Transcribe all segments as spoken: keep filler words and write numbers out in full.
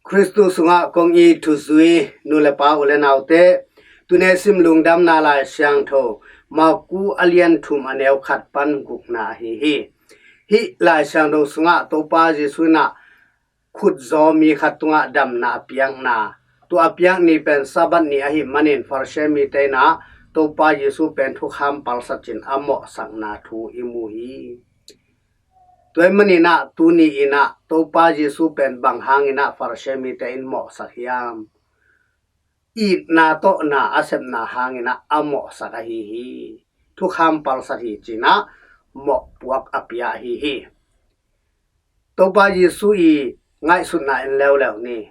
Khristu sungah kong it thuzui nu le pa, u le naute, tuni sim lungdamna Lai Siangtho Marku a lian thum, a neu khat pan gukna ahi hi. Hih Lai Siangtho sungah Topa Jesu in ah khutzaw mi khat tungah damna a piakna, tua a piak ni pen Sabbath ni ahih manin Farasi mite in ah Topa Jesu pen thukham palsat in a mawhsakna thu i mu hi. Tua ahih manin ah tuni in ah Topa Jesu pen bang hangin ah Farasi mite in mawhsak hiam? Itna tawh na a sepna hangin ah a mawhsak ahi hi. Thukham palsat hi ci-in ah mawhpuak a pia ahi hi. Topa Jesu i ngaihsutna en leuleu ni.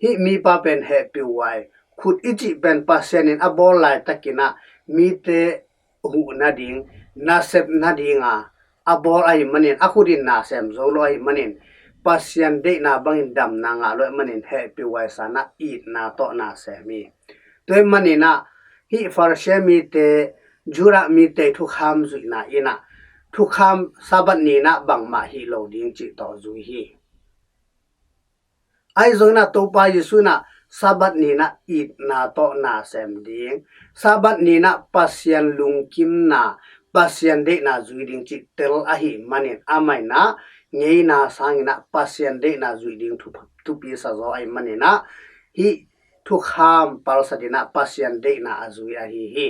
Hih mipa pen hehpih uh ai. Khut i cih pen Pasian in a bawl laitakin ah mite huh nading, nasep nadinga a bawl ahih manin, a khut in na sem zo lo ahih manin, Pasian deihna bangin damna ngah lo ahih manin hehpih uh ai san ah itna tawh na sem hi. Tua ahih manin ah hih Farasi mite, Judah mite thukham zuihna in ah thukham Sabbath ni in ah bangmah hih lo ding cih tawh zui hi. Ahi zongin ah Topa Jesu in ah Sabbath ni in ah itna tawh na sem ding, Sabbath ni in ah Pasian lungkimna, Pasian deihna zui ding cih tel ahih manin amah in ah ngeina sangin ah Pasian deihna zuih ding thu, thupi sa zaw ahih manin ah hih thukham palsat in ah Pasian deihna a zui ahi hi.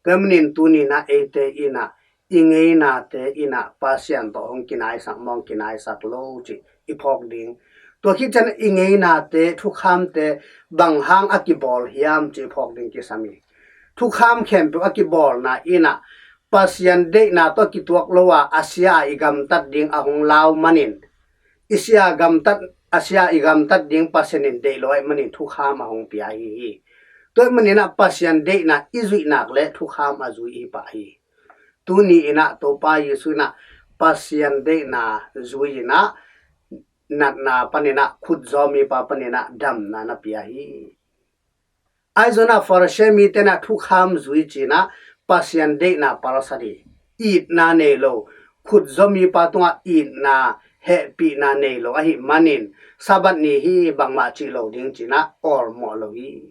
Tua ahih manin tuni in ah eite in ah i ngeinate in ah Pasian tawh hong kinaisak maw, hong kinaisak lo cih i phawk ding. Tua khit ciang i ngeinate, thukhamte bang hang a kibawl hiam cih i phawk ding kisam hi. Thukham khempeuh a kibawlna in ah Pasian deihna tawh kituak lo a, a sia a i gamtat ding a hong lau manin, i sia gamtat, a sia i gamtat ding Pasian in deih lo ahih manin thukham a hong pia ahi hi. Tua ahih manin ah Pasian deihna i zuih nak leh thukham a zui i hi pah hi. Tuni in ah Topa Jesu in ah Pasian deihna zui in ah natna panin ah khutzaw mipa panin ah damna na pia hi. Ahi zongin ah Farasi mite in ah thukham zui ci-in ah Pasian deihna palsat hi. Itna nei lo, khutzaw mipa tungah itna, hehpihna nei lo ahih manin Sabbath ni hi bangmah cih lo ding ci-in ah awlmawh lo hi.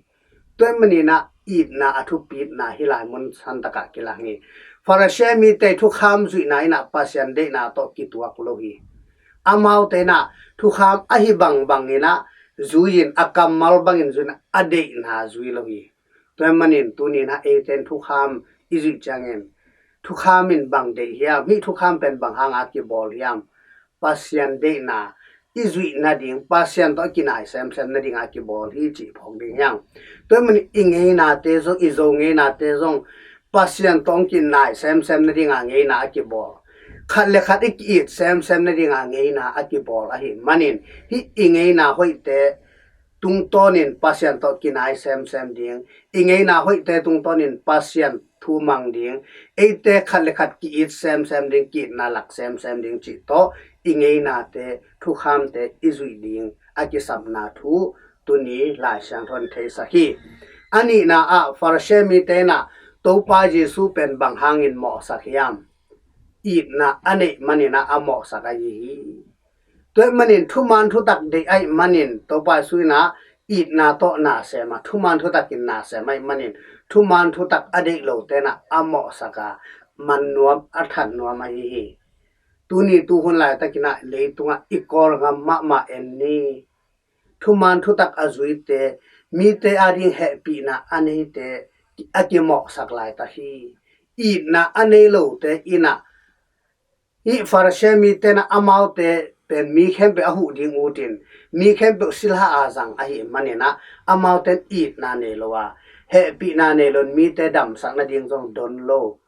Tua ahih manin ah itna a thupitna hih lai mun santak ah kilang hi. Farasi mite thukham zuihna in ah Pasian deihna tawh kituak lo hi. Amaute in ah thukham ahi bangbang in ah zui in, a kammal bangin zui in ah a deihna zui lo hi. Tua ahih manin tuni in ah eite in thukham i zuih ciangin, thukham in bang deih hiam? Hih thukham pen bang hang a kibawl hiam? Pasian deihna i zuih nading, Pasian tawh a kinai semsem nading a kibawl hi cih phawk ding hi hang. Tua ahih manin i ngeinate zong, i Zo ngeinate zong Pasian tawh hong kinai semsem nading a ngeina a kibawl, khat le khat i ki-it semsem nading a ngeina a kibawl ahih manin, hih i ngeina hoihte tungtawnin Pasian tawh kinai semsem ding, i ngeina hoihte tungtawnin Pasian thu mang ding, eite khat le khat ki-it semsem ding, ki-itna lak semsem ding cih tawh i ngeinate, thukhamte i zuih ding a kisapna thu tuni Lai Siangtho in theisak hi. A nihna ah Farasi mite in ah Topa Jesu pen bang hangin mawhsak hiam? Itna a neih manin ah a mawhsak ahi hi. Tua ahih manin thuman thutak deih ahih manin Topa Jesu in ah itna tawh na sem a, thuman thutak in na sem ahih manin thuman thutak a deih lote in ah a mawhsak a, man nuam, a that nuam ahi hi. Tuni tuhun laitakin ah leitungah i Kawlgam mahmah en ni. Thuman thutak a zuite, mite ading hehpihna a neite a kimawhsak laitak hi. Itna a nei lote in ah hih Farasi mite in ah amaute pen mi khempeuh a huh ding ut in, mi khempeuh silha a zang ahih manin ah amaute in itna nei lo a, hehpihna nei lo in mite damsak nading zong don lo.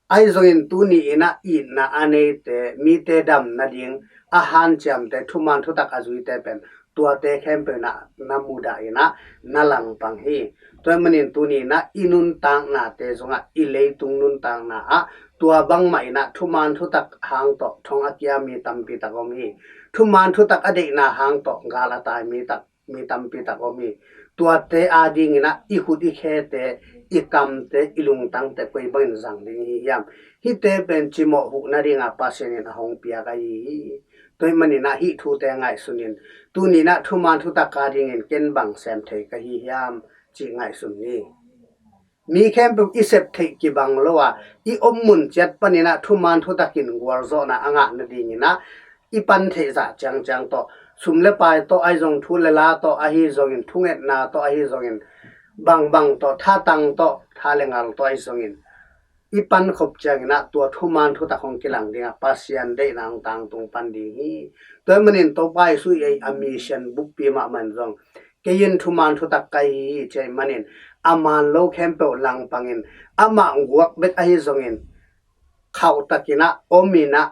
Ahi zongin tuni in ah itna a neite, mite dam nading a hanciamte, thuman thutak a zuite pen tuate khempeuh in ah na mudah in ah na langpang hi. Tua ahih manin tuni in ah i nuntaknate zongah, i leitung nuntakna ah tua bangmah in ah thuman thutak hang tawh thong a kia mi tampi tak om hi. Thuman thutak a deihna hang tawh gal a tai mi tak, mi tampi tak om hi. Tuate ading in ah i khut i khete, i kamte, i lungtangte koi bangin zang ding hi hiam? Hihte pen cimawh huh nadinga Pasian in a hong piak ahi hi. Tua ahih manin ah hih thute ngaihsun in, tuni in ah thuman thutak a dingin ken bang sem thei ka hi hiam, cih ngaihsun ni. Mi khempeuh i sep theih kibang lo a, i om mun ciat panin ah thuman thutak in gualzawhna a ngah nadingin ah i pan theih zah ciangciang tawh, sum le pai tawh ahi zong, thu le la tawh ahi zongin, thungetna tawh ahi zongin, bangbang tawh, thatang tawh, tha le ngal tawh ahi zongin, i pan khop ciangin ah tua thuman thutak hong kilang ding a, Pasian deihna hong tangtung pan ding hi. Tua ahih manin Topa Jesu i ei a mission bukpi mahmah in zong, kei in thuman thutak ka hi hi, ci ahih manin a man lo khempeuh langpangin, amah guak bek ahi zongin, khauhtakin ah, omin ah,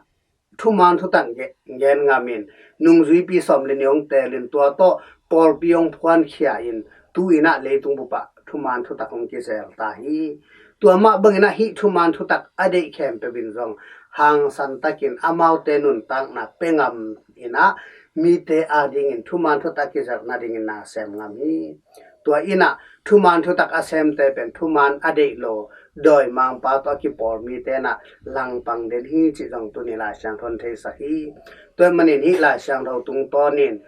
thuman thutak ge-, gen ngamin, nungzuipi sawm le nih hong telin, tua tawh pawlpi hong phuankhia in, tu-in ah leitung bup ah thuman thutak hong kizel ta hi. Tua mah bangin ah hih thuman thutak a deih khempeuh in zong hangsan takin amaute nuntakna pia ngam in ah, mite a dingin thuman thutak kizelh nadingin na sem ngam hi. Tua in ah thuman thutak a semte pen thuman a deih lo, dawimangpa tawh a kipawl mite in ah langpang den hi, cih zong tuni Lai Siangtho in theisak hi. Tua ahih manin hih Lai Siangtho tungtawnin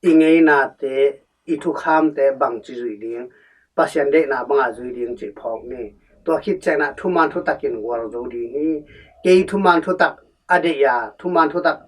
i ngeinate, i thukhamte bangci zuih ding, Pasian deihna banga zui ding cih phawk ni. Tua khit ciangin ah thuman thutak in gualzo ding hi. Kei thuman thutak a deih a, thuman thutak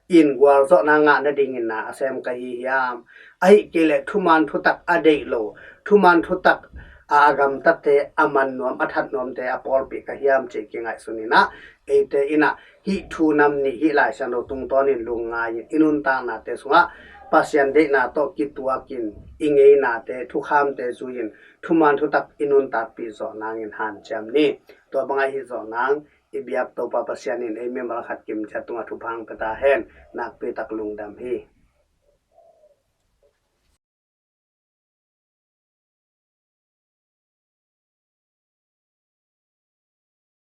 in gualzawhna ngah nadingin na a sem ka hi hiam? Ahih kei leh thuman thutak a deih lo, thuman thutak a, a gamtate, a man nuam, a that nuamte a pawlpih ka hiam, cih kingaihsun in ah, eite in ah hih thu nam nih, hih Lai Siangtho tungtawnin lungngai in i nuntaknate sungah Pasian deihna tawh kituakin, i ngeinate, thukhamte zui-in thuman thutak i nuntakpih zawh nangin hanciam ni. Tua bangah hih zawh nang i biak Topa Pasian in ei mimal khat kimciat tungah thupha hong pia ta hen. Nakpi tak lungdam hi.